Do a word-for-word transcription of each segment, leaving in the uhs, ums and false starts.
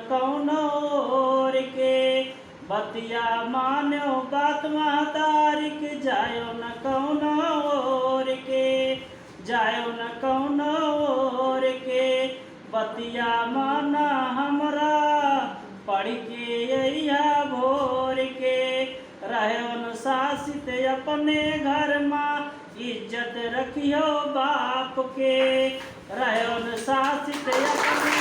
कौनो ओर के। बतिया मान्यो बात महतारी के, जायो न कौनो ओर के, जायो न कौनो ओर के। बतिया माना हमरा, पढ़ के अइहा भोर के। रहे अनुशासित अपने घर मा, इज्जत रखियो बाप के। रहे अनुशासित अपने,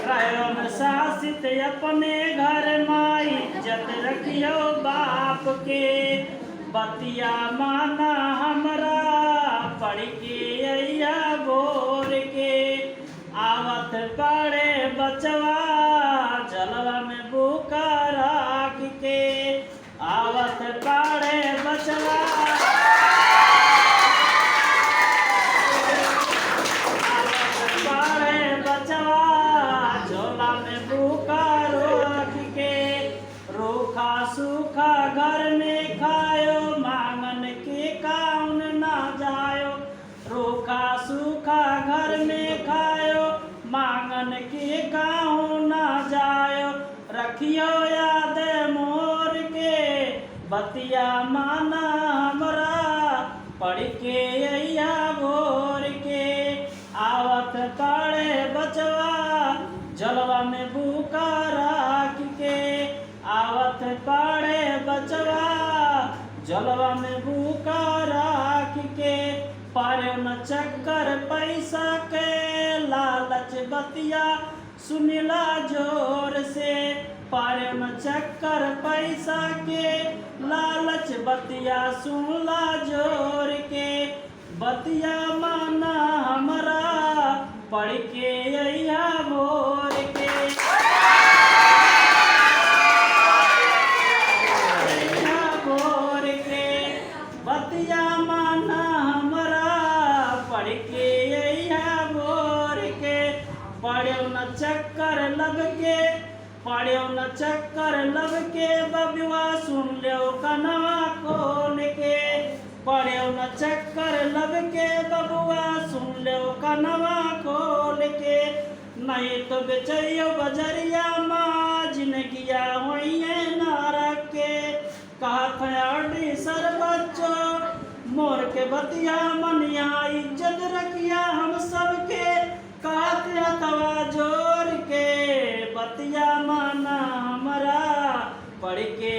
रहे अनुशासित अपने घर मा, इज्जत रखियो बाप के। बतिया माना हमरा, पढ़ के अइहा भोर के। आवत पड़े बचवा, झोलवा में बुका राख के। आवत पड़े बचवा, आवत पड़े बचवा, झोला में बुका राख के। रूखा सूखा घर में खायो, मांगन के काउन ना जायो। रूखा सूखा घर में खायो, मांगन के काउन ना जायो। रखियो याद मोर के, बतिया माना हमरा, पढ़ के अइहा भोर के। आवत पड़े बचवा, झोलवा में बुका राख के। आवत पड़े बचवा, झोलवा में बुका राख के। पड़े न चक्कर पैसा के, लालच बतिया सुनिला जोर से। पड़े न चक्कर पैसा के, लालच बतिया सुनला जोर के। बतिया माना हमरा, पढ़ के अइहा भोर के। अइहा भोर के। बतिया माना हमरा, पढ़ के अइहा भोर के। पड़ेउ न चक्कर लब के, पड़ेउ न चक्कर लब के बबुआ, सुन लेउ कनवा खोल के। पड़ेउ न चक्कर लब के बबुआ, सुन लेउ कनवा खोल के। नहीं तो बेचइयो बजरिया मा, जिनगिया होइए नरक के। कहत है आर्डी सर बच्चो, मोर के बतिया मनिया, इज्जत रखिया हम सबके। कहत हथवा जोर के, बतिया माना हमरा, पढ़ के